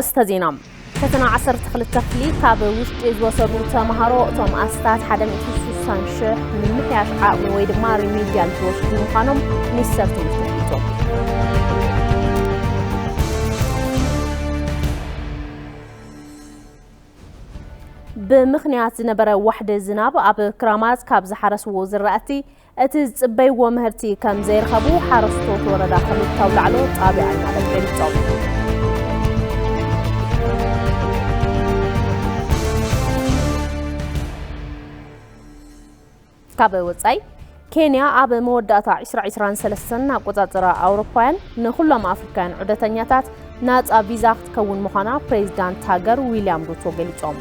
ኣርእስተ ዜና። ፈተና ዓሰርተ ክልተ ክፍሊ ካብ ውሽጢ ዝወሰዱ ተምሃሮ፣ እቶም ኣስታት ሓደ ሚእቲ ስሳን ሽሕ ምምሕያሽ ዓቕሚ ወይ ድማ ሪሚድያል ዝወስዱ ምዃኖም ሚኒስተር ትምህርቲ ኣፍሊጡ። ብምኽንያት ዝነበረ ዋሕዲ ዝናብ ኣብ ክራማት ካብ ዝሓረስዎ ዝራእቲ እቲ ዝጽበይዎ ምህርቲ ከም ዘይረኸቡ ሓረስቶት ወረዳ ክልተ ኣውላዕሎ ጣብያ ኣይናለም ገሊጾም። ካብ ወጻኢ፣ ኬንያ ኣብ መወዳእታ ዕስራ ዕስራን ሰለስተን ኣቆጻጽራ ኣውሮፓውያን ንኹሎም ኣፍሪካውያን ዑደተኛታት ናጻ ቪዛ ክትከውን ምዃና ፕሬዚዳንት ሃገር ዊልያም ሩቶ ገሊጾም።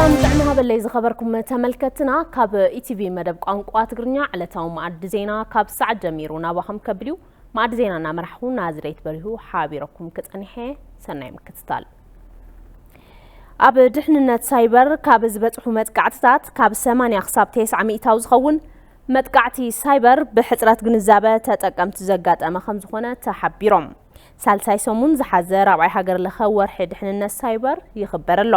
ሰላም ጥዕና ሃበለይ ዝኸበርኩም ተመልከትና፣ ካብ ኢቲቪ መደብ ቋንቋ ትግርኛ ዕለታዊ መኣዲ ዜና ካብ ሰዓት ጀሚሩ ናባኹም ከብል እዩ። መኣዲ ዜና እናመራሕኹ ናዝሬት በሪሁ ሓቢረኩም ክጸንሐ። ሰናይ ምክትታል። ኣብ ድሕንነት ሳይበር ካብ ዝበጽሑ መጥቃዕትታት ካብ ሰማንያ ክሳብ ተስዓ ሚእታዊ ዝኸውን መጥቃዕቲ ሳይበር ብሕጽረት ግንዛበ ተጠቀምቲ ዘጋጠመ ከም ዝኾነ ተሓቢሮም። ሳልሳይ ሰሙን ዝሓዘ ራብዓይ ሃገር ለኸ ወርሒ ድሕንነት ሳይበር ይኽበር ኣሎ።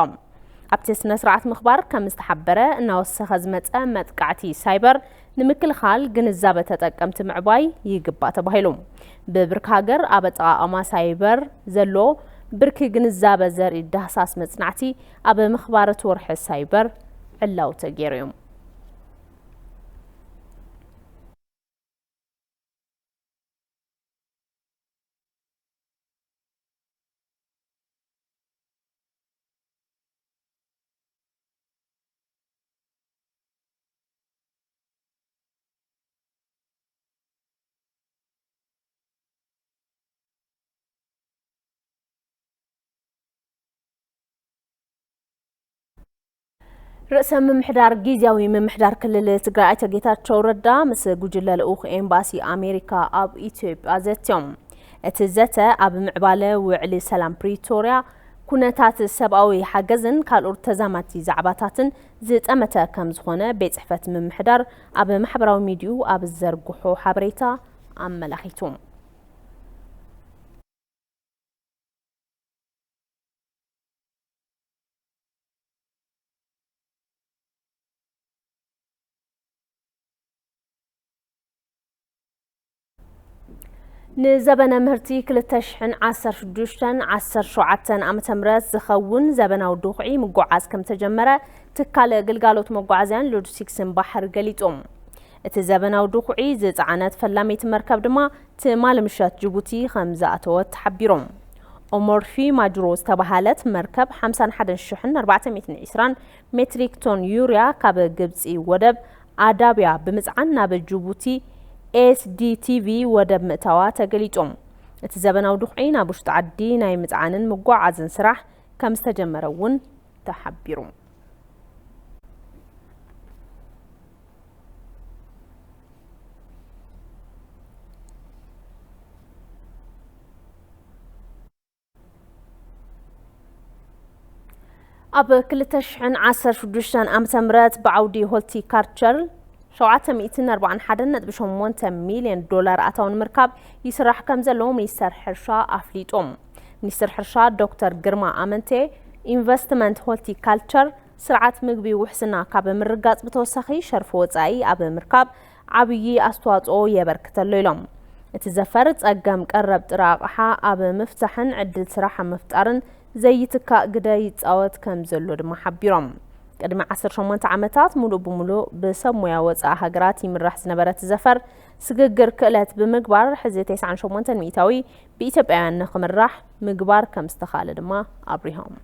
ኣብቲ ስነ ስርዓት ምኽባር ከም ዝተሓበረ፣ እናወሰኸ ዝመጸ መጥቃዕቲ ሳይበር ንምክልኻል ግንዛበ ተጠቀምቲ ምዕባይ ይግባእ ተባሂሉ። ብብርኪ ሃገር ኣብ ኣጠቓቕማ ሳይበር ዘሎ ብርኪ ግንዛበ ዘርኢ ዳህሳስ መጽናዕቲ ኣብ ምኽባር እቲ ወርሒ ሳይበር ዕላዊ ተገይሩ እዩ። ርእሰ ምምሕዳር ጊዜያዊ ምምሕዳር ክልል ትግራይ ኣይተ ጌታቸው ረዳ ምስ ጉጅለ ልኡኽ ኤምባሲ ኣሜሪካ ኣብ ኢትዮጵያ ዘትዮም። እቲ ዘተ ኣብ ምዕባለ ውዕሊ ሰላም ፕሪቶርያ፣ ኩነታት ሰብኣዊ ሓገዝን ካልኦት ተዛማድቲ ዛዕባታትን ዝጠመተ ከም ዝኾነ ቤት ጽሕፈት ምምሕዳር ኣብ ማሕበራዊ ሚዲዩ ኣብ ዘርግሖ ሓበሬታ ኣመላኺቱ። ንዘበነ ምህርቲ ክልተ ሽሕን ዓሰርተ ሽዱሽተን ዓሰርተ ሸውዓተን ዓመተ ምህረት ዝኸውን ዘበናዊ ድኹዒ ምጉዓዝ ከም ተጀመረ ትካል ግልጋሎት መጓዓዝያን ሎጂስቲክስን ባሕሪ ገሊጹ። እቲ ዘበናዊ ድኹዒ ዝጸዓነት ፈላመይቲ መርከብ ድማ ትማሊ ምሸት ጅቡቲ ከም ዝኣተወት ተሓቢሩ። ኦሞርፊ ማጅሮ ዝተባህለት መርከብ ሓምሳን ሓደን ሽሕን ኣርባዕተ ሚእትን ዕስራን ሜትሪክ ቶን ዩርያ ካብ ግብጺ ወደብ ኣዳብያ ብምጽዓን ናብ ጅቡቲ ኤስዲቲቪ ወደብ ምእታዋ ተገሊጹ። እቲ ዘበናዊ ድኹዒ ናብ ውሽጢ ዓዲ ናይ ምጽዓንን ምጉዓዝን ስራሕ ከም ዝተጀመረ እውን ተሓቢሩ። ኣብ ክልተ ሽሕን ዓሰርተ ሽዱሽተን ዓመተ ምህረት ብዓውዲ ሆርቲካልቸር ሸውዓተ ሚእትን ኣርባዓን ሓደን ነጥቢ ሸሞንተ ሚልዮን ዶላር ኣታዊ ንምርካብ ይስራሕ ከም ዘሎ ሚኒስተር ሕርሻ ኣፍሊጡ። ሚኒስተር ሕርሻ ዶክተር ግርማ ኣመንቴ፣ ኢንቨስትመንት ሆርቲካልቸር ስርዓት ምግቢ ውሕስና ካብ ምርጋጽ ብተወሳኺ ሸርፊ ወጻኢ ኣብ ምርካብ ዓብዪ ኣስተዋጽኦ የበርክት ኣሎ ኢሎም። እቲ ዘፈር ጸገም ቀረብ ጥረ ኣቕሓ ኣብ ምፍታሕን ዕድል ስራሕ ኣብ ምፍጣርን ዘይትካእ ግደ ይጻወት ከም ዘሎ ድማ ሓቢሮም። ቅድሚ ዓሰርተ ሸሞንተ ዓመታት ሙሉእ ብሙሉእ ብሰብ ሞያ ወጻኢ ሃገራት ይምራሕ ዝነበረ እቲ ዘፈር፣ ስግግር ክእለት ብምግባር ሕዚ ተስዓን ሸሞንተን ሚእታዊ ብኢትዮጵያውያን ንኽምራሕ ምግባር ከም ዝተኻእለ ድማ ኣብሪሆም።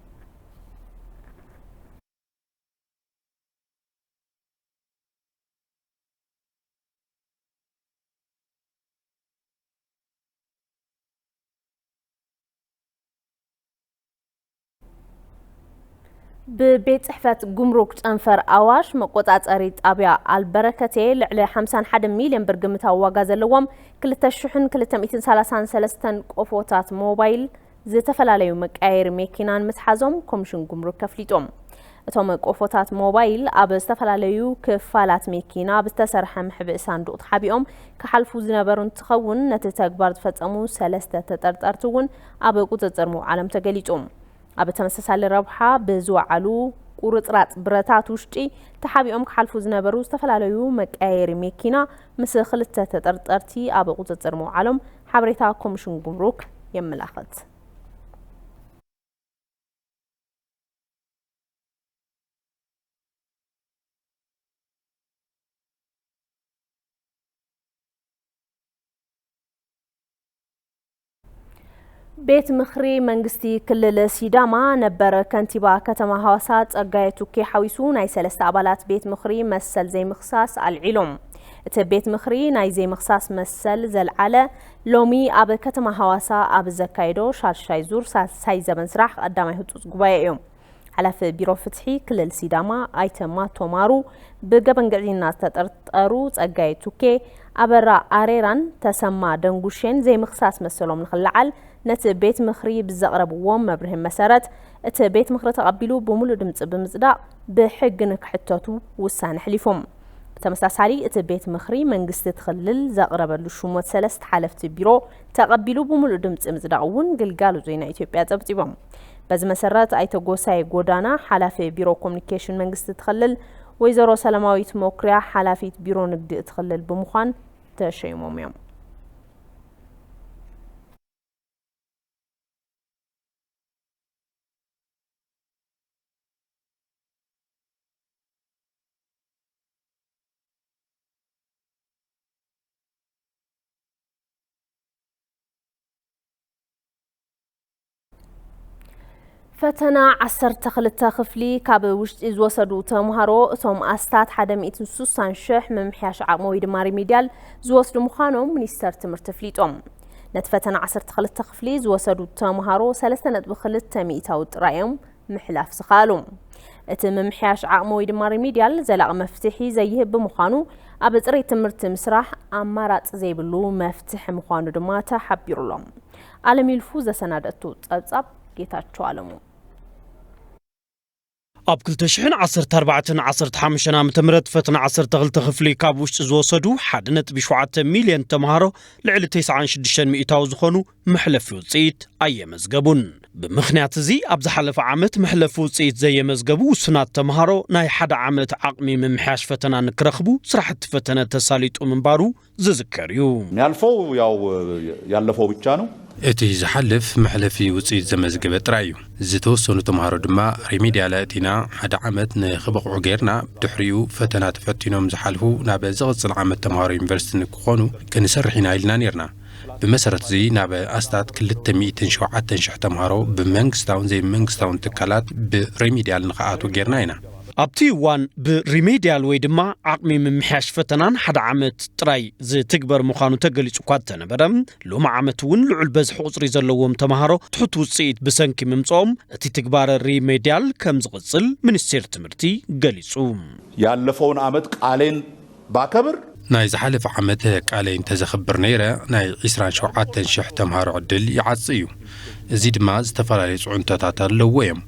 ብቤት ጽሕፈት ጉምሩክ ጨንፈር ኣዋሽ መቆጻጸሪ ጣብያ ኣልበረከቴ ልዕሊ ሓምሳን ሓደን ሚልዮን ብር ግምታዊ ዋጋ ዘለዎም ክልተ ሽሕን ክልተ ሚእትን ሰላሳን ሰለስተን ቆፎታት ሞባይል፣ ዝተፈላለዩ መቀያየሪ መኪናን ምትሓዞም ኮሚሽን ጉምሩክ ኣፍሊጦም። እቶም ቆፎታት ሞባይል ኣብ ዝተፈላለዩ ክፋላት መኪና ብዝተሰርሐ መሕብኢ ሳንዱቕ ተሓቢኦም ክሓልፉ ዝነበሩ እንትኸውን፣ ነቲ ተግባር ዝፈጸሙ ሰለስተ ተጠርጠርቲ እውን ኣብ ቁጽጽር ምውዓሎም ተገሊጹ። ኣብ ተመሳሳሊ ረብሓ ብዝወዓሉ ቁርጽራጽ ብረታት ውሽጢ ተሓቢኦም ክሓልፉ ዝነበሩ ዝተፈላለዩ መቀያየሪ መኪና ምስ ክልተ ተጠርጠርቲ ኣብ ቁጽጽር ምውዓሎም ሓበሬታ ኮሚሽን ጉምሩክ የመላኽት። ቤት ምኽሪ መንግስቲ ክልል ሲዳማ ነበር ከንቲባ ከተማ ሐዋሳ ጸጋዬ ቱኬ ሓዊሱ ናይ ሰለስተ ኣባላት ቤት ምኽሪ መሰል ዘይምኽሳስ ኣልዒሎም። እቲ ቤት ምኽሪ ናይ ዘይምኽሳስ መሰል ዘልዓለ ሎሚ ኣብ ከተማ ሐዋሳ ኣብ ዘካየዶ ሻድሻይ ዙር ሳልሳይ ዘበን ስራሕ ቀዳማይ ህጹጽ ጉባኤ እዩ። ሓላፊ ቢሮ ፍትሒ ክልል ሲዳማ ኣይተ ማቶ ማሩ ብገበን ግዕዝይና ዝተጠርጠሩ ጸጋይ ቱኬ፣ ኣበራ ኣሬራን ተሰማ ደንጉሼን ዘይምኽሳስ መሰሎም ንኽለዓል ነቲ ቤት ምኽሪ ብዘቕረብዎም መብርሂ መሰረት እቲ ቤት ምኽሪ ተቐቢሉ ብምሉእ ድምፂ ብምፅዳቕ ብሕጊ ንክሕተቱ ውሳነ ኣሕሊፎም። ብተመሳሳሊ እቲ ቤት ምኽሪ መንግስቲ እቲ ክልል ዘቕረበሉ ሽሞት ሰለስተ ሓለፍቲ ቢሮ ተቐቢሉ ብምሉእ ድምፂ ምፅዳቕ እውን ግልጋሎት ዜና ኢትዮጵያ ፀብፂቦም። በዚ መሰረት ኣይተ ጎሳይ ጎዳና ሓላፊ ቢሮ ኮሙኒኬሽን መንግስቲ እቲ ክልል፣ ወይዘሮ ሰላማዊት መኩሪያ ሓላፊት ቢሮ ንግዲ እቲ ክልል ብምዃን ተሸይሞም እዮም። ፈተና ዓሰርተ ክልተ ክፍሊ ካብ ውሽጢ ዝወሰዱ ተምሃሮ እቶም ኣስታት ሓደ ሚእትን ስሳን ሽሕ ምምሕያሽ ዓቕሚ ወይ ድማ ሪሚድያል ዝወስዱ ምዃኖም ሚኒስተር ትምህርቲ ኣፍሊጦም። ነቲ ፈተና ዓሰርተ ክልተ ክፍሊ ዝወሰዱ ተምሃሮ ሰለስተ ነጥቢ ክልተ ሚእታዊ ጥራይ እዮም ምሕላፍ ዝኸኣሉ። እቲ ምምሕያሽ ዓቕሚ ወይ ድማ ሪሚድያል ዘላቒ መፍትሒ ዘይህብ ብምዃኑ ኣብ ጽሬት ትምህርቲ ምስራሕ ኣማራጺ ዘይብሉ መፍትሒ ምዃኑ ድማ ተሓቢሩሎም። ኣለም ይልፉ ዘሰናደቱ ጸብጻብ ጌታቸው ኣለሙ። ኣብ ክልተ ሽሕን ዓሰርተ ኣርባዕተን ዓሰርተ ሓሙሽተን ዓመተ ምህረት ፈተና ዓሰርተ ክልተ ክፍሊ ካብ ውሽጢ ዝወሰዱ ሓደ ነጥቢ ሸውዓተ ሚልዮን ተምሃሮ ልዕሊ ተስዓን ሽዱሽተን ሚእታዊ ዝኾኑ መሕለፊ ውጽኢት ኣየመዝገቡን። ብምኽንያት እዚ ኣብ ዝሓለፈ ዓመት መሕለፊ ውጽኢት ዘየመዝገቡ ውሱናት ተምሃሮ ናይ ሓደ ዓመት ዓቕሚ ምምሕያሽ ፈተና ንክረኽቡ ስራሕቲ ፈተነ ተሳሊጡ ምንባሩ ዝዝከር እዩ። የሚያልፈው ያው ያለፈው ብቻ ነው። እቲ ዝሓልፍ መሕለፊ ውጽኢት ዘመዝገበ ጥራይ እዩ። ዝተወሰኑ ተምሃሮ ድማ ሪሚድያል ኣእቲና ሓደ ዓመት ንኽበቕዑ ጌርና፣ ድሕሪኡ ፈተና ተፈቲኖም ዝሓልፉ ናብ ዝቕጽል ዓመት ተምሃሮ ዩኒቨርሲቲ ንክኾኑ ክንሰርሕ ኢና ኢልና ኔርና። ብመሰረት እዚ ናብ ኣስታት ክልተ ሚእትን ሸውዓተን ሽሕ ተምሃሮ ብመንግስታውን ዘይመንግስታውን ትካላት ብሪሚድያል ንኽኣትዉ ጌርና ኢና። ኣብቲ እዋን ብሪሜድያል ወይ ድማ ዓቕሚ ምምሕያሽ ፈተናን ሓደ ዓመት ጥራይ ዝትግበር ምዃኑ ተገሊጹ እኳ እንተነበረ፣ ሎሚ ዓመት እውን ልዑል በዝሒ ቁጽሪ ዘለዎም ተምሃሮ ትሑት ውጽኢት ብሰንኪ ምምጽኦም፣ እቲ ትግባረ ሪሜድያል ከም ዝቕጽል ሚኒስቴር ትምህርቲ ገሊጹ። ያለፈውን ዓመት ቃሌን ባከብር። ናይ ዝሓለፈ ዓመት ቃለይ እንተዘኽብር ነይረ፣ ናይ ዒስራን ሸውዓተን ሽሕ ተምሃሮ ዕድል ይዓጽ እዩ። እዚ ድማ ዝተፈላለዩ ጽዕንቶታት ኣለዎ እዮም።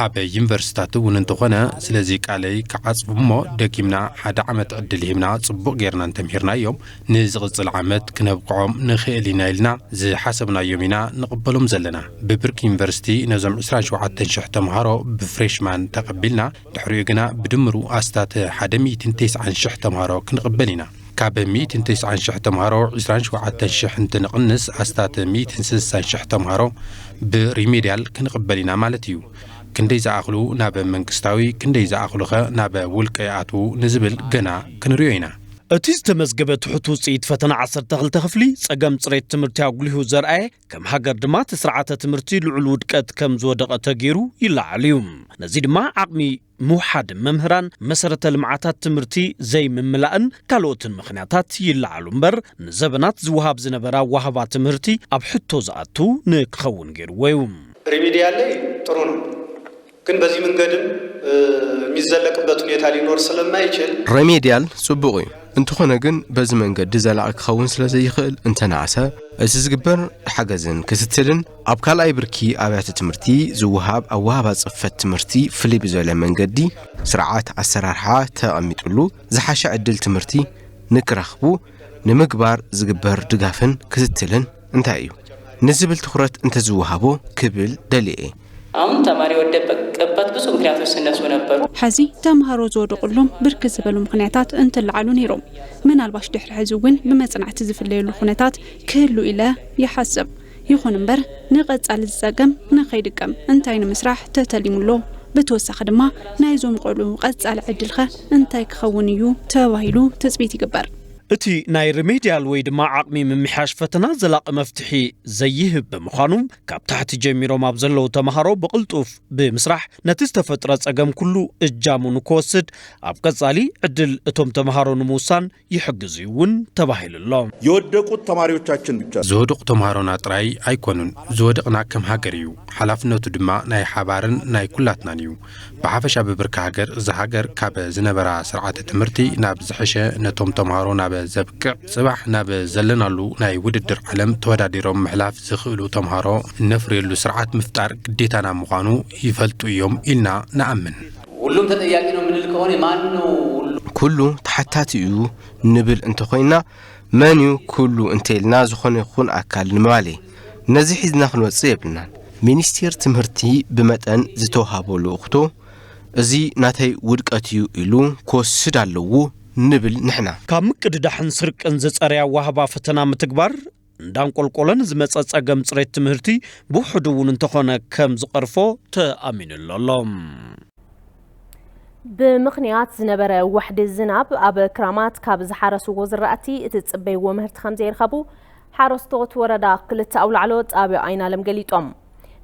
ኣብ ዩኒቨርሲታት እውን እንተኾነ፣ ስለዚ ቃለይ ክዓጽፍ እሞ ደጊምና ሓደ ዓመት ዕድል ሂብና ጽቡቕ ጌርና እንተምሂርናዮም፣ ንዝቕጽል ዓመት ክነብቅዖም ንኽእል ኢና ኢልና ዝሓሰብናዮም ኢና ንቕበሎም ዘለና። ብብርኪ ዩኒቨርሲቲ ነዞም ዒስራን ሸውዓተን ሽሕ ተምሃሮ ብፍሬሽማን ተቐቢልና፣ ድሕሪኡ ግና ብድምሩ ኣስታት ሓደ ሚእትን ተስዓን ሽሕ ተምሃሮ ክንቕበል ኢና። ካብ ሚእትን ተስዓን ሽሕ ተምሃሮ ዒስራን ሸውዓተን ሽሕ እንትንቕንስ ኣስታት ሚእትን ስሳን ሽሕ ተምሃሮ ብሪሜድያል ክንቕበል ኢና ማለት እዩ። ክንደይ ዝኣኽሉ ናብ መንግስታዊ፣ ክንደይ ዝኣኽሉኸ ናብ ውልቀ ይኣትዉ ንዝብል ገና ክንሪኦ ኢና። እቲ ዝተመዝገበ ትሑት ውጽኢት ፈተና ዓሰርተ ክልተ ክፍሊ ጸገም ጽሬት ትምህርቲ ኣጉሊሁ ዘርኣየ፣ ከም ሃገር ድማ እቲ ስርዓተ ትምህርቲ ልዑል ውድቀት ከም ዝወደቐ ተገይሩ ይለዓል እዩ። ነዚ ድማ ዓቕሚ ምውሓድ መምህራን፣ መሰረተ ልምዓታት ትምህርቲ ዘይምምላእን ካልኦትን ምኽንያታት ይለዓሉ እምበር፣ ንዘበናት ዝወሃብ ዝነበረ ኣወሃህባ ትምህርቲ ኣብ ሕቶ ዝኣቱ ንክኸውን ገይርዎ እዩ። ሪሚዲያል ላይ ጥሩ ነው። ግን በዚህ መንገድም የሚዘለቅበት ሁኔታ ሊኖር ስለማይችል ሬሜዲያል ጽቡቕ እዩ። እንተኾነ ግን በዚ መንገዲ ዘላቒ ክኸውን ስለ ዘይኽእል እንተነኣሰ እቲ ዝግበር ሓገዝን ክትትልን ኣብ ካልኣይ ብርኪ ኣብያተ ትምህርቲ ዝወሃብ ኣወሃባ ጽፈት ትምህርቲ ፍልይ ብዝበለ መንገዲ ስርዓት ኣሰራርሓ ተቐሚጥሉ ዝሓሸ ዕድል ትምህርቲ ንክረኽቡ ንምግባር ዝግበር ድጋፍን ክትትልን እንታይ እዩ ንዝብል ትኹረት እንተዝወሃቦ ክብል ደልየ እየ። አሁን ተማሪ የወደቀበት ብዙ ምክንያቶች ሲነሱ ነበሩ። ሕዚ ተምሃሮ ዝወደቑሎም ብርክት ዝበሉ ምኽንያታት እንትለዓሉ ነይሮም። ምናልባሽ ድሕሪ ሕዚ እውን ብመጽናዕቲ ዝፍለየሉ ኩነታት ክህሉ ኢለ ይሓስብ። ይኹን እምበር ንቐጻሊ ዝጸገም ንኸይድቀም እንታይ ንምስራሕ ተተሊሙሎ? ብተወሳኺ ድማ ናይዞም ቆልዑ ቀጻሊ ዕድልኸ እንታይ ክኸውን እዩ ተባሂሉ ትጽቢት ይግበር? እቲ ናይ ሪሜድያል ወይ ድማ ዓቕሚ ምምሕያሽ ፈተና ዘላቒ መፍትሒ ዘይህብ ብምዃኑ ካብ ታሕቲ ጀሚሮም ኣብ ዘለዉ ተምሃሮ ብቕልጡፍ ብምስራሕ ነቲ ዝተፈጥረ ጸገም ኩሉ እጃሙ ንክወስድ ኣብ ቀጻሊ ዕድል እቶም ተምሃሮ ንምውሳን ይሕግዝ እዩ እውን ተባሂሉ ኣሎ። የወደቁት ተማሪዎቻችን ብቻ ዝወደቑ ተምሃሮና ጥራይ ኣይኮኑን ዝወደቕና ከም ሃገር እዩ። ሓላፍነቱ ድማ ናይ ሓባርን ናይ ኩላትናን እዩ። ብሓፈሻ ብብርኪ ሃገር እዛ ሃገር ካብ ዝነበራ ስርዓተ ትምህርቲ ናብ ዝሐሸ ነቶም ተምሃሮ ናብ ዘብቅዕ ጽባሕ ናብ ዘለናሉ ናይ ውድድር ዓለም ተወዳዲሮም ምሕላፍ ዝኽእሉ ተምሃሮ እነፍርየሉ ስርዓት ምፍጣር ግዴታና ምዃኑ ይፈልጡ እዮም ኢልና ንኣምን። ሁሉም ተጠያቂ ነው የምንል ከሆነ ማን ነው ሁሉ ኩሉ ተሓታቲ እዩ ንብል እንተኾይና መን እዩ ኩሉ እንተኢልና ዝኾነ ይኹን ኣካል ንምባል እየ። ነዚ ሒዝና ክንወጽእ የብልናን። ሚኒስቴር ትምህርቲ ብመጠን ዝተውሃቦ ልእኽቶ እዚ ናተይ ውድቀት እዩ ኢሉ ክወስድ ኣለዎ ንብል ንሕና። ካብ ምቅድዳሕን ስርቅን ዝጸርያ ዋህባ ፈተና ምትግባር እንዳንቆልቆለ ንዝመጸ ጸገም ጽሬት ትምህርቲ ብውሕዱ እውን እንተኾነ ከም ዝቐርፎ ተኣሚኑሉ ኣሎ። ብምኽንያት ዝነበረ ዋሕዲ ዝናብ ኣብ ክራማት ካብ ዝሓረስዎ ዝራእቲ እቲ ዝጽበይዎ ምህርቲ ከም ዘይረኸቡ ሓረስቶት ወረዳ ክልተ ኣውላዕሎ ጣብያ ኣይናለም ገሊጾም።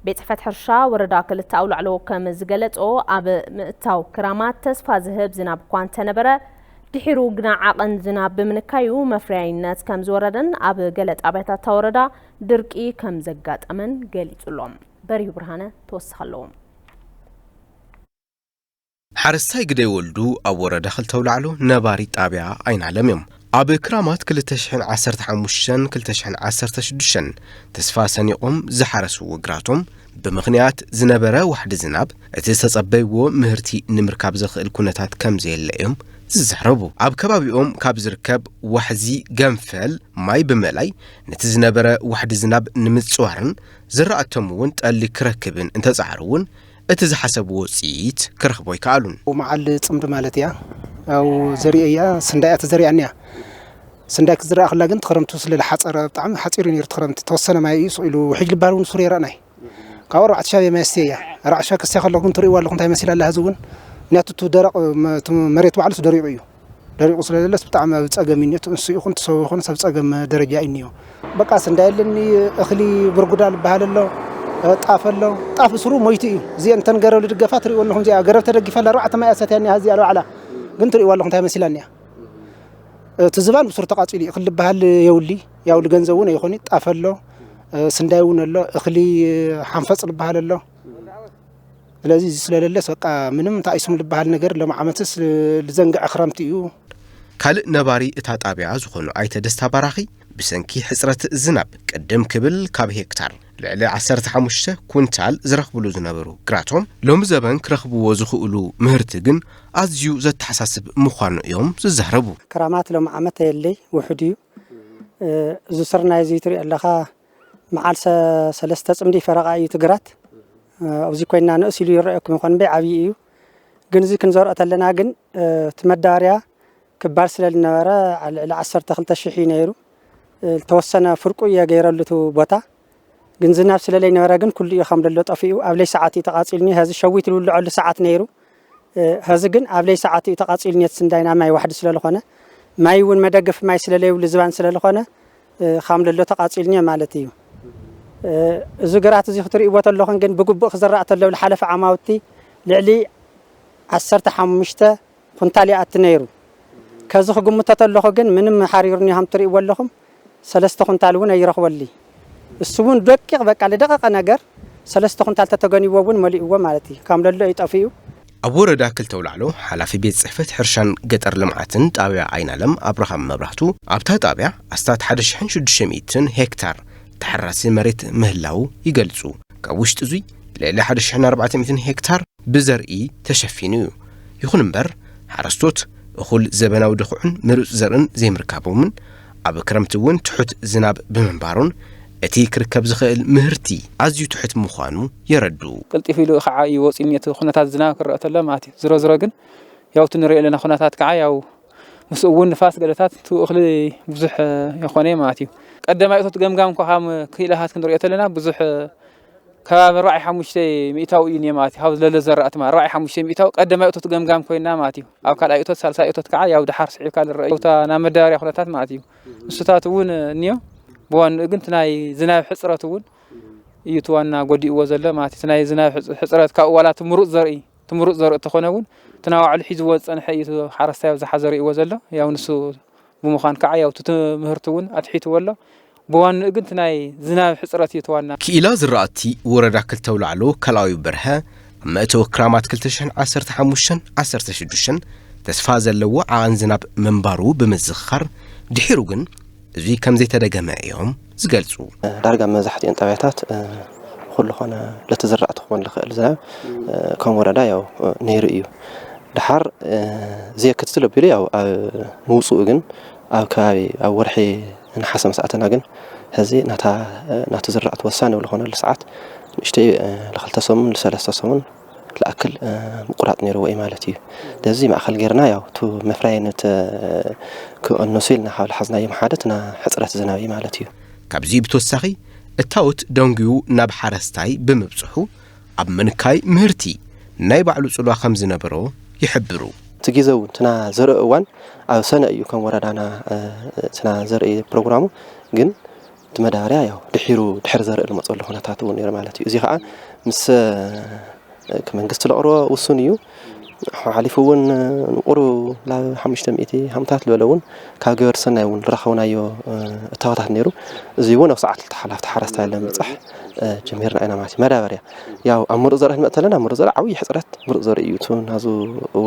ቤት ጽሕፈት ሕርሻ ወረዳ ክልተ ኣውላዕሎ ከም ዝገለጾ ኣብ ምእታው ክራማት ተስፋ ዝህብ ዝናብ እኳ እንተነበረ ድሒሩ ግና ዓቐን ዝናብ ብምንካዩ መፍረያይነት ከም ዝወረደን ኣብ ገለ ጣብያታት እታ ወረዳ ድርቂ ከም ዘጋጠመን ገሊጹሎም። በሪሁ ብርሃነ ተወስኽ ኣለዎም። ሓረስታይ ግደይ ወልዱ ኣብ ወረዳ ክልተ ኣውላዕሎ ነባሪ ጣብያ ኣይናለም እዮም። ኣብ ክራማት ክልተ ሽሕን ዓሰርተ ሓሙሽተን ክልተ ሽሕን ዓሰርተ ሽዱሽተን ተስፋ ሰኒቖም ዝሓረስዎ ግራቶም ብምኽንያት ዝነበረ ዋሕዲ ዝናብ እቲ ዝተጸበይዎ ምህርቲ ንምርካብ ዘኽእል ኩነታት ከም ዘየለ እዮም ዝዛረቡ። ኣብ ከባቢኦም ካብ ዝርከብ ዋሕዚ ገንፈል ማይ ብምእላይ ነቲ ዝነበረ ዋሕዲ ዝናብ ንምጽዋርን ዝራእቶም እውን ጠሊ ክረክብን እንተጻዕሩ እውን እቲ ዝሓሰብዎ ውፅኢት ክረኽቦ ኣይከኣሉን። መዓል ፅምዲ ማለት እያ። ያው ዘሪአ እያ ስንዳይ እያ ተዘሪኣኒ እያ። ስንዳይ ክትዝረኣ ከላ ግን ትኽረምቱ ስለ ዝሓፀረ ብጣዕሚ ሓፂሩ ነይሩ ትኽረምቲ ተወሰነ ማይ እዩ ስቕ ኢሉ ውሕጅ ልባል እውን ሱር የረእናይ ካብ ኣርባዕተ ሻብ የማይ ስተ እያ ኣርባዕተ ሻብ ከስያ ከለኹ ግን ትርእይዋ ኣለኹ እንታይ መሲላ ኣላ ህዚ እውን ምክንያቱ እቲ ደረቕ እቲ መሬት ባዕሉስ ደሪቑ እዩ። ደሪቑ ስለዘለስ ብጣዕሚ ኣብ ጸገም እዩ እኒኦ። እቲ እንስሳ ይኹን እቲ ሰው ይኹንስ ኣብ ጸገም ደረጃ እዩ እኒኦ። በቃ ስንዳይ ኣለኒ፣ እኽሊ ብርጉዳ ዝበሃል ኣሎ፣ ጣፍ ኣሎ። ጣፍ ስሩ ሞይቱ እዩ። እዚአን እተን ገረብ ዝድገፋ ትርእይዎ ኣለኹም። እዚኣ ገረብ ተደጊፋ ኣላ፣ ኣርባዕተ ማይ እያ ሰትያ እኒኣ። እዚኣ ኣርባዕላ ግን ትርእይዋ ኣለኹም እንታይ መሲላ እኒኣ። እቲ ዝባን ብስሩ ተቓጺሉ እዩ። እኽሊ ዝበሃል የውሊ፣ ያው ልገንዘብ እውን ኣይኾን እዩ። ጣፍ ኣሎ፣ ስንዳይ እውን ኣሎ፣ እኽሊ ሓንፈጽ ዝበሃል ኣሎ። ስለዚ እዚ ስለለለስ በቃ ምንም እንታይ ስሙ ዝበሃል ነገር ሎም ዓመትስ ልዘንግዐ ክረምቲ እዩ። ካልእ ነባሪ እታ ጣብያ ዝኾኑ ኣይተ ደስታ ባራኺ ብሰንኪ ሕፅረት ዝናብ ቅድም ክብል ካብ ሄክታር ልዕሊ ዓሰርተ ሓሙሽተ ኩንታል ዝረኽብሉ ዝነበሩ ግራቶም ሎሚ ዘበን ክረኽብዎ ዝኽእሉ ምህርቲ ግን ኣዝዩ ዘተሓሳስብ ምዃኑ እዮም ዝዛረቡ። ክራማት ሎም ዓመት የለይ ውሑድ እዩ። እዚ ስርናይ እዚ ትሪኦ ኣለኻ መዓል ሰለስተ ፅምዲ ፈረቓ እዩ እቲ ግራት። ኣብዚ ኮይና ንእስ ኢሉ ይረኣየኩም ይኾን እምበይ ዓብዪ እዩ። ግን እዚ ክንዘርኦ ተለና ግን እቲ መዳበርያ ክባር ስለ ዝነበረ ልዕሊ ዓሰርተ ክልተ ሽሕ እዩ ነይሩ። ዝተወሰነ ፍርቁ እየ ገይረሉ እቲ ቦታ። ግን ዝናብ ስለ ዘይነበረ ግን ኩሉ እዩ ከም ደሎ ጠፊኡ። ኣብ ለይ ሰዓት እዩ ተቓፂሉ እኒኦ። ሀዚ ሸዊት ዝውልዐሉ ሰዓት ነይሩ። ሀዚ ግን ኣብ ለይ ሰዓት እዩ ተቓፂሉ እኒኦ። እቲ ስንዳይና ማይ ዋሕዲ ስለ ዝኾነ ማይ እውን መደገፊ ማይ ስለ ዘይብሉ ዝባን ስለ ዝኾነ ኻም ለሎ ተቃፂልኒ ማለት እዩ። እዚ ግራት እዚ ክትርእይዎ ተለኹም ግን ብግቡእ ክዝራእ ተሎ ዝሓለፈ ዓማውቲ ልዕሊ ዓሰርተ ሓሙሽተ ኩንታል ይኣቲ ነይሩ። ከዚ ክግምቶ ተለኹ ግን ምንም ሓሪሩኒ ከም ትርእይዎ ኣለኹም ሰለስተ ኩንታል እውን ኣይረኽበሉይ። እሱ እውን ደቂቕ በቃ ልደቐቐ ነገር ሰለስተ ኩንታል ተተገኒዎ እውን መሊእዎ ማለት እዩ። ካብ ለሎ እዩ ጠፊኡ። ኣብ ወረዳ ክልተ ኣውላዕሎ ሓላፊ ቤት ጽሕፈት ሕርሻን ገጠር ልምዓትን ጣብያ ኣይናለም ኣብርሃም መብራህቱ፣ ኣብታ ጣብያ ኣስታት ሓደ ሽሕን ሽዱሽተ ሚእትን ሄክታር ተሓራሲ መሬት ምህላው ይገልጹ። ካብ ውሽጢ እዙይ ልዕሊ ሓደ ሽሕን ኣርባዕተ ሚእትን ሄክታር ብዘርኢ ተሸፊኑ እዩ። ይኹን እምበር ሓረስቶት እኹል ዘበናዊ ድኹዕን ምሩፅ ዘርእን ዘይምርካቦምን ኣብ ክረምቲ እውን ትሑት ዝናብ ብምንባሩን እቲ ክርከብ ዝኽእል ምህርቲ ኣዝዩ ትሑት ምዃኑ የረድኡ። ቅልጢፍ ኢሉ ከዓ እዩ ወፂኡ ነቲ ኩነታት ዝናብ ክረአ ተሎ ማለት እዩ። ዝሮ ዝሮ ግን ያው እቲ ንሪኦ ዘለና ኩነታት ከዓ ያው ምስኡ እውን ንፋስ ገለታት እቲ እኽሊ ብዙሕ የኾነ ማለት እዩ። ቀደማይ እቶት ገምጋም እኳ ካብ ክኢላታት ክንሪኦ ተለና ብዙሕ ከባቢ ኣርባዕተ ሓሙሽተ ሚእታዊ እዩ እኒኦ ማለት እዩ። ካብ ለለ ዘራእቲ ማለት ኣርባዕተ ሓሙሽተ ሚእታዊ ቀደማይ እቶት ገምጋም ኮይና ማለት እዩ። ኣብ ካልኣይ እቶት ሳልሳይ እቶት ከዓ ያው ድሓር ስዒብካ ዝረአ እዩ። እታ ናብ መዳበርያ ኩነታት ማለት እዩ። ንሱታት እውን እኒኦ። ብዋንኡ ግን እቲ ናይ ዝናብ ሕፅረት እውን እዩ እቲ ዋና ጎዲእዎ ዘሎ ማለት እዩ። እቲ ናይ ዝናብ ሕፅ-፣ ሕፅረት ካብኡ ዋላ እቲ ምሩፅ ዘርኢ፣ እቲ ምሩፅ ዘርኢ እንተኾነ እውን እቲ ናባዕሉ ሒዝዎ ዝፀንሐ እዩ። እቲ ሓረስታይ ኣብዝሓ ዘርእዎ ዘሎ ያው ንሱ ብምዃን ከዓ ያው እቲ ትምህርቲ እውን ኣትሒትዎ ኣሎ። ብዋንኡ ግን እቲ ናይ ዝናብ ሕፅረት እዩ እቲ ዋና። ክኢላ ዝራእቲ ወረዳ ክልተ ኣውላዕሎ ካልኣዊ በርሀ ኣብ መእተዊ ክራማት ክልተ ሽሕን ዓሰርተ ሓሙሽተን ዓሰርተ ሽዱሽተን ተስፋ ዘለዎ ዓቐን ዝናብ ምንባሩ ብምዝኽኻር፣ ድሒሩ ግን እዚ ከም ዘይተደገመ እዮም ዝገልጹ። ዳርጋ መብዛሕትኤን ጣብያታት፣ እ፣ ኩሉ ኾነ ለቲ ዝራእቲ ክኾን ዝኽእል ዝናብ፣ እ፣ ከም ወረዳ ያው፣ እ፣ ነይሩ እዩ። ደሓር፣ እ፣ ዘየክትትል ኣቢሉ ያው ኣብ ምውፅኡ ግን ኣብ ከባቢ ኣብ ወርሒ ነሓሰ ምስ ኣተና ግን ሕዚ ናታ፣ እ፣ ናቱ ዝራእቲ ወሳኒ ብዝኾነሉ ሰዓት ንእሽተይ፣ እ፣ ለኽልተ ሰሙን ለሰለስተ ሰሙን ዝኣክል፣ እ፣ ምቁራፅ ነይርዎ እዩ ማለት እዩ። ስለዚ ማእኸል ጌርና ያው እቲ መፍረያይነት፣ እ፣ ክቕንሱ ኢልና ካብ ዝሓዝናዮም ሓደ እቲ ና-፣ ሕፅረት ዝናብ እዩ ማለት እዩ። ካብዚ ብተወሳኺ እታወት ደንጉዩ ናብ ሓረስታይ ብምብፅሑ ኣብ ምንካይ ምህርቲ ናይ ባዕሉ ፅልዋ ከም ዝነበሮ ይሕብሩ። እቲ ግዜ እውን እቲ ና ዘርኢ እዋን ኣብ ሰነ እዩ ከም ወረዳና፣ እ፣ እቲ ና ዘርኢ ፕሮግራሙ ግን እቲ መዳበርያ ያው ድሒሩ ድሕሪ ዘርኢ ዝመፀሉ ኩነታት እውን ነይሩ ማለት እዩ። እዚ ከዓ ምስ፣ እ፣ መንግስቲ ለቕርቦ ውሱን እዩ። ሓሊፉ እውን ንቁሩብ ናብ ሓሙሽተ ሚእቲ ሃምታት ዝበለ እውን ካብ ገበርቲ ሰናይ እውን ዝረኸብናዮ፣ እ፣ እታወታት ነይሩ። እዚ እውን ኣብ ሰዓት ክልተ ሓላፍቲ ሓረስታይ ለምብፃሕ፣ እ፣ ጀሚርና ኢና ማለት እዩ። መዳበርያ ያው ኣብ ምሩፅ ዘርኢ ክንመፅ ተለና ምሩፅ ዘርኢ ዓብዪ ሕፅረት ምሩፅ ዘርኢ እዩ። እቲ ናዙ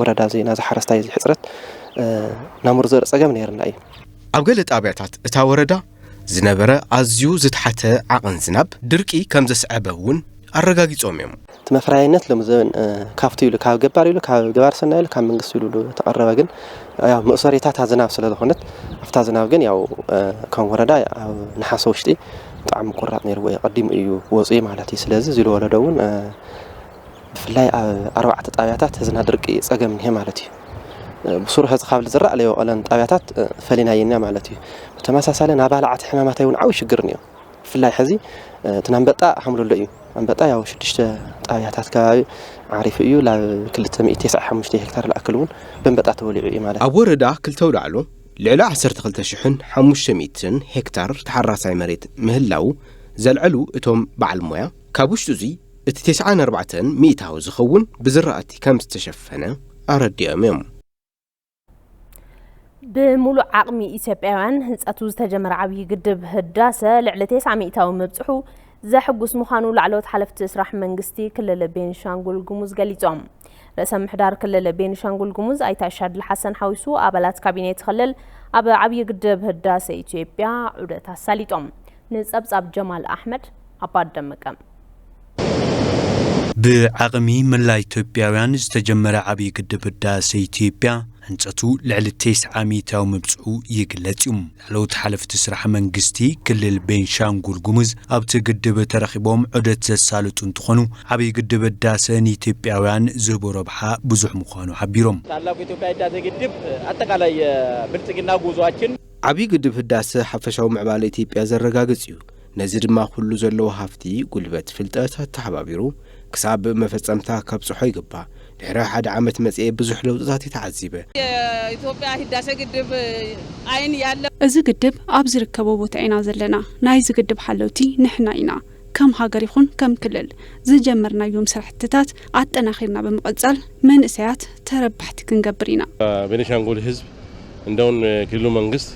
ወረዳ እዚ ናዙ ሓረስታይ እዚ ሕፅረት፣ እ፣ ናይ ምሩፅ ዘርኢ ፀገም ነይርና እዩ። ኣብ ገለ ጣብያታት እታ ወረዳ ዝነበረ ኣዝዩ ዝተሓተ ዓቐን ዝናብ ድርቂ ከም ዘስዐበ እውን ኣረጋጊጾም እዮም። እቲ መፍረያይነት ሎሚ ዘበን፣ እ፣ ካብቲ ኢሉ፣ ካብ ገባር ኢሉ፣ ካብ ገባር ሰናይ ኢሉ፣ ካብ መንግስቲ ኢሉ ዝተቐረበ ግን፣ ያው መእሰሪታት ዝናብ ስለ ዝኾነት፣ ኣብታ ዝናብ ግን ያው፣ እ፣ ከም ወረዳ ኣብ ነሓሰ ውሽጢ ብጣዕሚ ቁራጥ ነይርዎ እዩ። ቀዲሙ እዩ ወፂኡ ማለት እዩ። ስለዚ እዚ ኢሉ ወለዶ እውን፣ እ፣ ብፍላይ ኣብ ኣርባዕተ ጣብያታት ህዝና ድርቂ ፀገም እኒሀ ማለት እዩ። እ፣ ብሱሩ ህዚ ካብ ዝራእ ለይወቐለን ጣብያታት፣ እ፣ ፈሊናየና ማለት እዩ። ብተመሳሳሊ ናብ ባልዓት ሕማማት እውን ዓብዪ ሽግር እኒኦ። ብፍላይ ሕዚ፣ እ፣ እቲ ኣንበጣ ሓምሉሎ እዩ። ኣንበጣ ያው ሽዱሽተ ጣብያታት ከባቢ ዓሪፉ እዩ። ላብ ክልተ ሚእቲ ተስዓ ሓሙሽተ ሄክታር ዝኣክል እውን በንበጣ ተወሊዑ እዩ ማለት እዩ። ኣብ ወረዳ ክልተ ኣውላዕሎ ልዕሊ ዓሰርተ ክልተ ሽሕን ሓሙሽተ ሚእትን ሄክታር ተሓራሳይ መሬት ምህላው ዘልዐሉ እቶም በዓል ሞያ፣ ካብ ውሽጡ እዚ እቲ ተስዓን ኣርባዕተን ሚእታዊ ዝኸውን ብዝራእቲ ከም ዝተሸፈነ ኣረዲኦም እዮም። ብምሉእ ዓቕሚ ኢትዮጵያውያን ህንፀቱ ዝተጀመረ ዓብዪ ግድብ ህዳሰ ልዕሊ ተስዓ ሚእታዊ ምብፅሑ ዘሕጉስ ምዃኑ ላዕለዎት ሓለፍቲ ስራሕ መንግስቲ ክልል ቤንሻንጉል ጉሙዝ ገሊፆም። ርእሰ ምሕዳር ክልል ቤንሻንጉል ጉሙዝ ኣይተ ኣሻድሊ ሓሰን ሓዊሱ ኣባላት ካቢኔት ክልል ኣብ ዓብዪ ግድብ ህዳሰ ኢትዮጵያ ዑደት ኣሳሊጦም። ንፀብፃብ ጀማል ኣሕመድ ኣባ ደመቀ። ብዓቕሚ መላ ኢትዮጵያውያን ዝተጀመረ ዓብዪ ግድብ ህዳሰ ኢትዮጵያ ህንፀቱ ልዕሊ ተስዓ ሚእታዊ ምብፅሑ ይግለጽ እዩ። ላዕለዎት ሓለፍቲ ስራሕ መንግስቲ ክልል ቤንሻንጉል ጉሙዝ ኣብቲ ግድብ ተረኺቦም ዑደት ዘሳለጡ እንትኾኑ፣ ዓብዪ ግድብ ህዳሰ ንኢትዮጵያውያን ዝህቦ ረብሓ ብዙሕ ምዃኑ ሓቢሮም። ታላቁ የኢትዮጵያ ህዳሴ ግድብ አጠቃላይ የብልጽግና ጉዟችን ዓብዪ ግድብ ህዳሰ ሓፈሻዊ ምዕባለ ኢትዮጵያ ዘረጋግጽ እዩ። ነዚ ድማ ኩሉ ዘለዎ ሃፍቲ፣ ጉልበት፣ ፍልጠት ኣተሓባቢሩ ክሳብ መፈጸምታ ከብጽሖ ይግባእ። ድሕሪ ሓደ ዓመት መጽኤ ብዙሕ ለውጥታት እየ ተዓዚበ። የኢትዮጵያ ህዳሴ ግድብ አይን ያለ እዚ ግድብ ኣብ ዝርከቦ ቦታ ኢና ዘለና። ናይዚ ግድብ ሓለውቲ ንሕና ኢና። ከም ሃገር ይኹን ከም ክልል ዝጀመርናዮም ስራሕትታት ኣጠናኺርና ብምቕጻል መንእሰያት ተረባሕቲ ክንገብር ኢና። ቤኒሻንጉል ህዝብ እንደውን ክልሉ መንግስት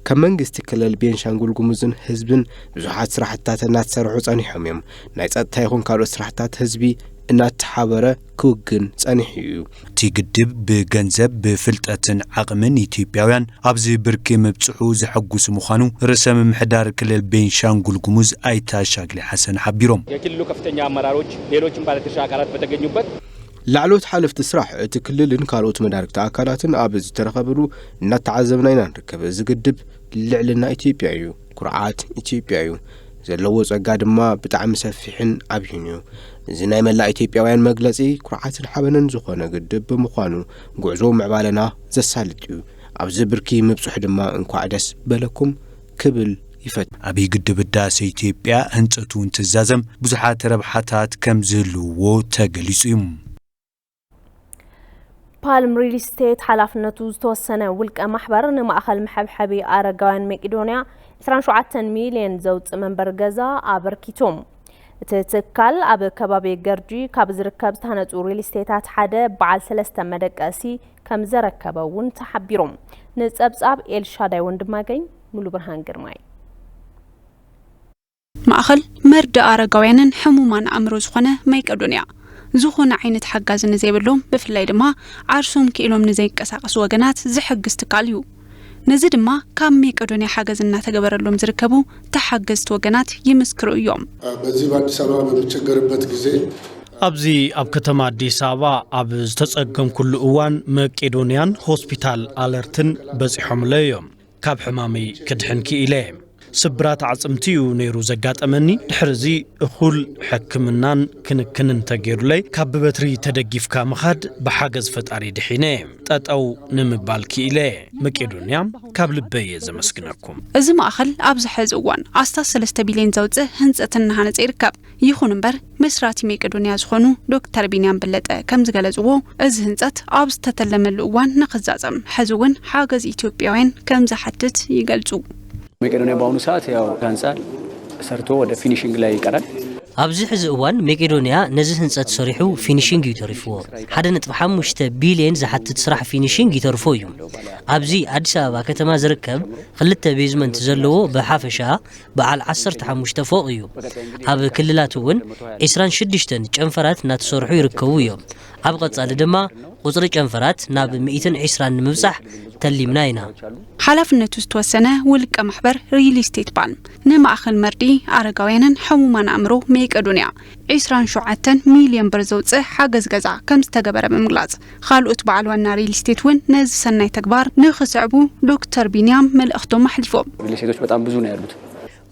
ካብ መንግስቲ ክልል ቤንሻንጉል ጉሙዝን ህዝብን ብዙሓት ስራሕትታት እናተሰርሑ ጸኒሖም እዮም። ናይ ጸጥታ ይኹን ካልኦት ስራሕትታት ህዝቢ እናተሓበረ ክውግን ጸኒሑ እዩ። እቲ ግድብ ብገንዘብ፣ ብፍልጠትን ዓቕምን ኢትዮጵያውያን ኣብዚ ብርኪ ምብጽሑ ዘሐጉስ ምዃኑ ርእሰ ምምሕዳር ክልል ቤንሻንጉል ጉሙዝ ኣይተ ኣሻግሊ ሓሰን ሓቢሮም። የክልሉ ከፍተኛ አመራሮች፣ ሌሎችም ባለድርሻ አካላት በተገኙበት ላዕለዎት ሓለፍቲ ስራሕ እቲ ክልልን ካልኦት መዳርግቲ ኣካላትን ኣብ ዝተረኸብሉ እናተዓዘብና ኢና ንርከብ። እዚ ግድብ ልዕልና ኢትዮጵያ እዩ፣ ኩርዓት ኢትዮጵያ እዩ። ዘለዎ ጸጋ ድማ ብጣዕሚ ሰፊሕን ዓብይን እዩ። እዚ ናይ መላእ ኢትዮጵያውያን መግለጺ ኩርዓትን ሓበንን ዝኾነ ግድብ ብምዃኑ፣ ጉዕዞ ምዕባለና ዘሳልጥ እዩ። ኣብዚ ብርኪ ምብጽሑ ድማ እንኳዕ ደስ በለኩም ክብል ይፈቱ። ዓብዪ ግድብ ህዳሴ ኢትዮጵያ ህንፀቱ እንትዛዘም ብዙሓት ረብሓታት ከም ዝህልውዎ ተገሊጹ እዩ። ፓልም ሪል ስቴት ሓላፍነቱ ዝተወሰነ ውልቀ ማሕበር ንማእኸል መሐብሐቢ ኣረጋውያን መቄዶንያ ዕስራን ሸውዓተን ሚልዮን ዘውፅእ መንበሪ ገዛ ኣበርኪቱ። እቲ ትካል ኣብ ከባቢ ገርጂ ካብ ዝርከብ ዝተሃነፁ ሪል ስቴታት ሓደ በዓል ሰለስተ መደቀሲ ከም ዘረከበ እውን ተሓቢሩ። ንፀብፃብ ኤልሻዳይ ወንድማገኝ፣ ሙሉ ብርሃን ግርማይ። ማእኸል መርድእ ኣረጋውያንን ሕሙማን ኣእምሮ ዝኾነ መቄዶንያ፣ ዝኾነ ዓይነት ሓጋዚ ንዘይብሎም፣ ብፍላይ ድማ ዓርሶም ክኢሎም ንዘይንቀሳቐሱ ወገናት ዝሕግዝ ትካል እዩ። ነዚ ድማ ካብ መቄዶንያ ሓገዝ እናተገበረሎም ዝርከቡ ተሓገዝቲ ወገናት ይምስክሩ እዮም። በዚህ በአዲስ አበባ በምቸገርበት ጊዜ ኣብዚ ኣብ ከተማ ኣዲስ ኣበባ ኣብ ዝተጸገምኩሉ እዋን መቄዶንያን ሆስፒታል ኣለርትን በጺሖምለይ እዮም። ካብ ሕማመይ ክድሕን ክኢለ። ስብራት ኣዕጽምቲ እዩ ነይሩ ዘጋጠመኒ። ድሕሪ እዚ እኹል ሕክምናን ክንክንን ተገይሩለይ፣ ካብ ብበትሪ ተደጊፍካ ምኻድ ብሓገዝ ፈጣሪ ድሒነ። ጠጠው ንምባል ክኢለ። መቄዶንያ ካብ ልበይ እየ ዘመስግነኩም። እዚ ማእኸል ኣብዚ ሕዚ እዋን ኣስታት ሰለስተ ቢልዮን ዘውፅእ ህንፀት እናሃነፀ ይርከብ። ይኹን እምበር መስራቲ መቄዶንያ ዝኾኑ ዶክተር ቢንያም በለጠ ከም ዝገለፅዎ፣ እዚ ህንፀት ኣብ ዝተተለመሉ እዋን ንኽዛዘም ሕዚ እውን ሓገዝ ኢትዮጵያውያን ከም ዝሓትት ይገልፁ። መቄዶንያ በአሁኑ ሰዓት ያው ህንፃ ሰርቶ ወደ ፊኒሽንግ ላይ ይቀራል። ኣብዚ ሕዚ እዋን መቄዶንያ ነዚ ህንፀት ሰሪሑ ፊኒሽንግ እዩ ተሪፍዎ። ሓደ ነጥቢ ሓሙሽተ ቢልየን ዝሓትት ስራሕ ፊኒሽንግ ይተርፎ እዩ። ኣብዚ ኣዲስ ኣበባ ከተማ ዝርከብ ክልተ ቤዝመንት ዘለዎ ብሓፈሻ በዓል ዓሰርተ ሓሙሽተ ፎቕ እዩ። ኣብ ክልላት እውን ዕስራን ሽዱሽተን ጨንፈራት እናተሰርሑ ይርከቡ እዮም። ኣብ ቐጻሊ ድማ ቁጽሪ ጨንፈራት ናብ ሚእትን ዕስራን ንምብጻሕ ተሊምና ኢና። ሓላፍነቱ ዝተወሰነ ውልቀ ማሕበር ሪል ስቴት ፓልም ንማእኸል መርድእ ኣረጋውያንን ሕሙማን ኣእምሮ መቄዶንያ ዕስራን ሸውዓተን ሚልዮን ብር ዘውፅእ ሓገዝ ገዛ ከም ዝተገበረ ብምግላፅ፣ ካልኦት በዓል ዋና ሪል ስቴት እውን ነዚ ሰናይ ተግባር ንኽስዕቡ ዶክተር ቢንያም መልእኽቶም ኣሕሊፎም። ሪል ስቴቶች በጣም ብዙ ነው ያሉት።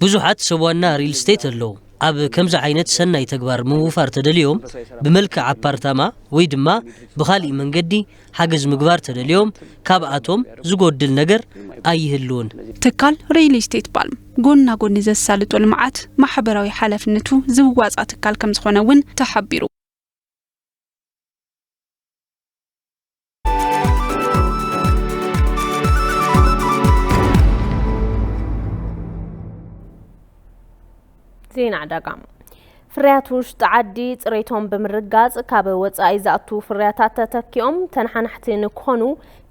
ብዙሓት ሰብ ዋና ሪል ስቴት ኣለዉ። ኣብ ከምዚ ዓይነት ሰናይ ተግባር ምውፋር ተደልዮም ብመልክዕ ኣፓርታማ ወይ ድማ ብኻሊእ መንገዲ ሓገዝ ምግባር ተደልዮም ካብኣቶም ዝጎድል ነገር ኣይህልውን። ትካል ሪል ስቴት ፓልም ጎና ጎኒ ዘሳልጦ ልምዓት ማሕበራዊ ሓላፍነቱ ዝዋፃእ ትካል ከምዝኾነ እውን ተሓቢሩ። ዜና ዕዳጋ። ፍርያት ውሽጢ ዓዲ ፅሬቶም ብምርጋፅ ካብ ወፃኢ ዝኣቱ ፍርያታት ተተኪኦም ተነሓናሕቲ ንክኾኑ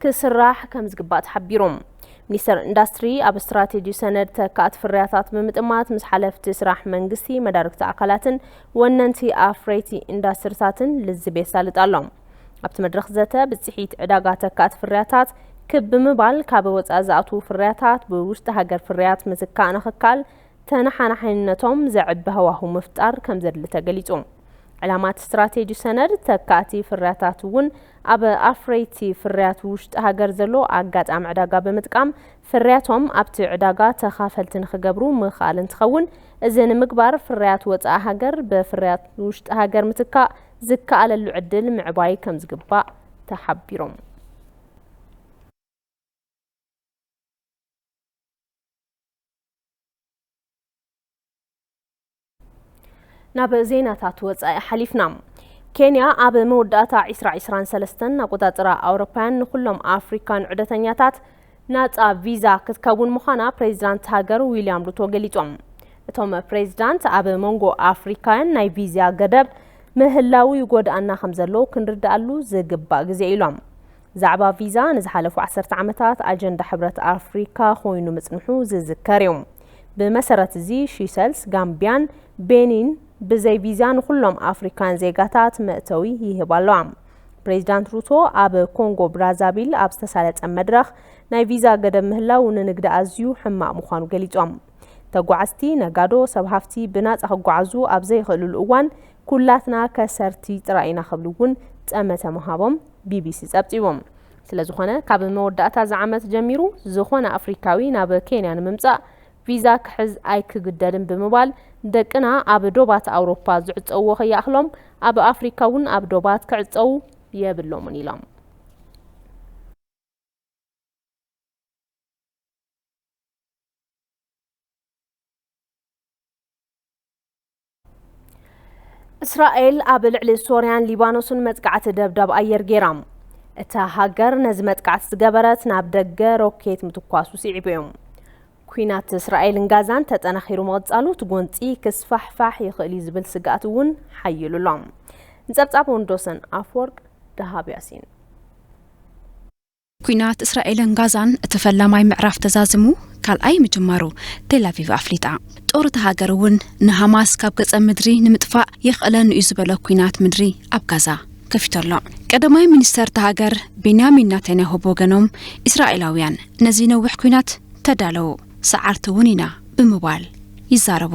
ክስራሕ ከምዝግባእ ተሓቢሩ። ሚኒስተር ኢንዳስትሪ ኣብ ስትራቴጂ ሰነድ ተካእቲ ፍርያታት ብምጥማት ምስ ሓለፍቲ ስራሕ መንግስቲ፣ መዳርግቲ ኣካላትን ወነንቲ ኣፍረይቲ ኢንዳስትሪታትን ልዝብ የሳልጥ ኣሎ። ኣብቲ መድረኽ ዘተ ብፅሒት ዕዳጋ ተካእቲ ፍርያታት ክብ ብምባል ካብ ወፃኢ ዝኣትዉ ፍርያታት ብውሽጢ ሃገር ፍርያት ምትካእ ንኽካል ተነሓናሒነቶም ዘዕቢ ሃዋሁ ምፍጣር ከምዘድሊ ተገሊፁ። ዕላማ እቲ ስትራቴጂ ሰነድ ተካእቲ ፍርያታት እውን ኣብ ኣፍረይቲ ፍርያት ውሽጢ ሃገር ዘሎ ኣጋጣሚ ዕዳጋ ብምጥቃም ፍርያቶም ኣብቲ ዕዳጋ ተኻፈልቲ ንኽገብሩ ምኽኣል እንትኸውን፣ እዚ ንምግባር ፍርያት ወፃኢ ሃገር ብፍርያት ውሽጢ ሃገር ምትካእ ዝከኣለሉ ዕድል ምዕባይ ከምዝግባእ ተሓቢሮም። ናብ ዜናታት ወጻኢ ሓሊፍና። ኬንያ ኣብ መወዳእታ ዕስራ ዕስራን ሰለስተን ኣቆጻጽራ ኣውሮፓውያን ንኹሎም ኣፍሪካን ዑደተኛታት ናጻ ቪዛ ክትከውን ምዃና ፕሬዚዳንት ሃገር ዊልያም ሩቶ ገሊጾም። እቶም ፕሬዚዳንት ኣብ መንጎ ኣፍሪካውያን ናይ ቪዛ ገደብ ምህላው ይጎድኣና ከም ዘሎ ክንርድኣሉ ዝግባእ ግዜ ኢሎም። ዛዕባ ቪዛ ንዝሓለፉ ዓሰርተ ዓመታት ኣጀንዳ ሕብረት ኣፍሪካ ኮይኑ ምጽንሑ ዝዝከር እዩ። ብመሰረት እዚ፣ ሺሰልስ፣ ጋምቢያን ቤኒን ብዘይ ቪዛ ንኹሎም ኣፍሪካውያን ዜጋታት መእተዊ ይህባ ኣለዋ። ፕሬዚዳንት ሩቶ ኣብ ኮንጎ ብራዛቪል ኣብ ዝተሳለጠ መድረኽ፣ ናይ ቪዛ ገደብ ምህላው ንንግዲ ኣዝዩ ሕማቕ ምዃኑ ገሊጾም። ተጓዓዝቲ፣ ነጋዶ፣ ሰብ ሃፍቲ ብናጻ ክጓዓዙ ኣብ ዘይኽእልሉ እዋን፣ ኩላትና ከሰርቲ ጥራይ ኢና ክብሉ እውን ጠመተ ምሃቦም ቢቢሲ ጸብጺቡ። ስለዝኾነ፣ ካብ መወዳእታ እዚ ዓመት ጀሚሩ፣ ዝኾነ ኣፍሪካዊ ናብ ኬንያ ንምምጻእ ቪዛ ክሕዝ ኣይክግደድን ብምባል፣ ደቅና ኣብ ዶባት ኣውሮፓ ዝዕጸውዎ ከይኣኽሎም፣ ኣብ ኣፍሪካ እውን ኣብ ዶባት ክዕጸው የብሎምን ኢሎም። እስራኤል ኣብ ልዕሊ ሶርያን ሊባኖስን መጥቃዕቲ ደብዳብ ኣየር ገይራ። እታ ሃገር ነዚ መጥቃዕቲ ዝገበረት ናብ ደገ ሮኬት ምትኳሱ ስዒቡ እዩ። ኲናት እስራኤልን ጋዛን ተጠናኺሩ ምቕጻሉ፣ እቲ ጎንጺ ክስፋሕፋሕ ይኽእል እዩ ዝብል ስግኣት እውን ሓይሉ ኣሎ። ንጸብጻብ ወንዶሰን ኣፍወርቅ፣ ደሃብ ያሲን። ኲናት እስራኤልን ጋዛን እቲ ፈላማይ ምዕራፍ ተዛዝሙ ካልኣይ ምጅማሩ ቴል ኣቪቭ ኣፍሊጣ። ጦር እታ ሃገር እውን ንሃማስ ካብ ገጸ ምድሪ ንምጥፋእ የኽእለኒ እዩ ዝበሎ ኲናት ምድሪ ኣብ ጋዛ ከፊቱ ኣሎ። ቀዳማይ ሚኒስተር እታ ሃገር ቤንያሚን ናታንያሁ ብወገኖም፣ እስራኤላውያን ነዚ ነዊሕ ኲናት ተዳለዉ፣ ሰዓርቲ እውን ኢና ብምባል ይዛረቡ።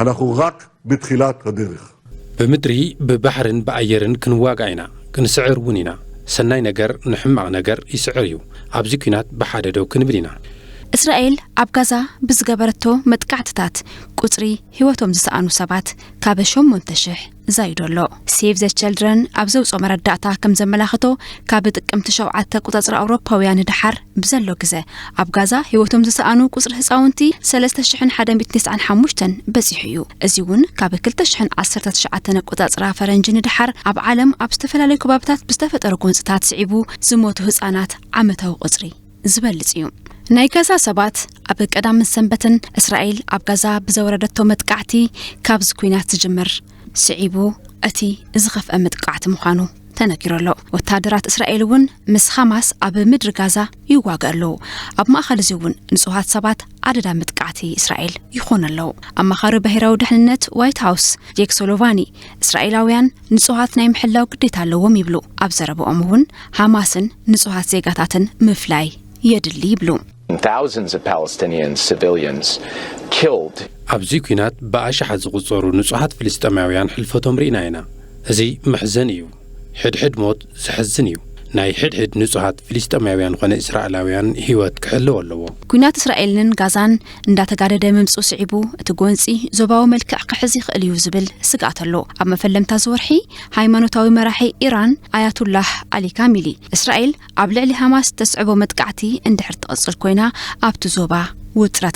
אנחנו רק בתחילת הדרך. ብምድሪ፣ ብባሕርን ብኣየርን ክንዋጋእ ኢና፣ ክንስዕር እውን ኢና። ሰናይ ነገር ንሕማቕ ነገር ይስዕር እዩ። ኣብዚ ኲናት ብሓደ ደው ክንብል ኢና። እስራኤል ኣብ ጋዛ ብዝገበረቶ መጥቃዕትታት ቁጽሪ ህይወቶም ዝሰኣኑ ሰባት ካብ ሸሞንተ ሽሕ ዛይዱ ኣሎ። ሴቭ ዘ ቸልድረን ኣብ ዘውፅኦ መረዳእታ ከም ዘመላኽቶ ካብ ጥቅምቲ ሸውዓተ ኣቆፃፅራ ኣውሮፓውያን ንደሓር ብዘሎ ግዘ ኣብ ጋዛ ህይወቶም ዝሰኣኑ ቁፅሪ ህፃውንቲ ሰለስተ ሽሕን ሓደን ሚእትን ተስዓን ሓሙሽተን በፂሑ እዩ። እዚ እውን ካብ ክልተ ሽሕን ዓሰርተ ትሽዓተን ኣቆፃፅራ ፈረንጂ ንደሓር ኣብ ዓለም ኣብ ዝተፈላለዩ ከባብታት ብዝተፈጠሩ ጎንፅታት ስዒቡ ዝሞቱ ህፃናት ዓመታዊ ቁፅሪ ዝበልፅ እዩ። ናይ ጋዛ ሰባት ኣብ ቀዳምን ሰንበትን እስራኤል ኣብ ጋዛ ብዘውረደቶ መጥቃዕቲ ካብዚ ኲናት ዝጅምር ስዒቡ እቲ ዝኸፍአ መጥቃዕቲ ምዃኑ ተነጊሩ ኣሎ። ወታደራት እስራኤል እውን ምስ ሃማስ ኣብ ምድሪ ጋዛ ይዋግእ ኣለዉ። ኣብ ማእኸል እዚ እውን ንጹሃት ሰባት ኣደዳ መጥቃዕቲ እስራኤል ይኾኑ ኣለዉ። ኣማኻሪ ብሄራዊ ድሕንነት ዋይት ሃውስ ጄክ ሶሎቫኒ እስራኤላውያን ንጹሃት ናይ ምሕላው ግዴታ ኣለዎም ይብሉ። ኣብ ዘረብኦም እውን ሃማስን ንጹሃት ዜጋታትን ምፍላይ የድሊ ይብሉ። Thousands of Palestinian civilians killed. ኣብዚ ኲናት ብኣሽሓት ዝቑጸሩ ንጹሃት ፍልስጤማውያን ሕልፈቶም ርኢና ኢና። እዚ መሕዘኒ እዩ። ሕድሕድ ሞት ዘሕዝን እዩ። ናይ ሕድሕድ ንጹሃት ፍልስጤማውያን ኾነ እስራኤላውያን ህይወት ክሕለዎ ኣለዎ። ኲናት እስራኤልን ጋዛን እንዳተጋደደ ምምጽኡ ስዒቡ እቲ ጎንጺ ዞባዊ መልክዕ ክሕዝ ይኽእል እዩ ዝብል ስግኣት ኣሎ። ኣብ መፈለምታ እዚ ወርሒ ሃይማኖታዊ መራሒ ኢራን ኣያቱላህ ኣሊ ካሚሊ እስራኤል ኣብ ልዕሊ ሃማስ ተስዕቦ መጥቃዕቲ እንድሕር ትቕጽል ኮይና ኣብቲ ዞባ ውጥረት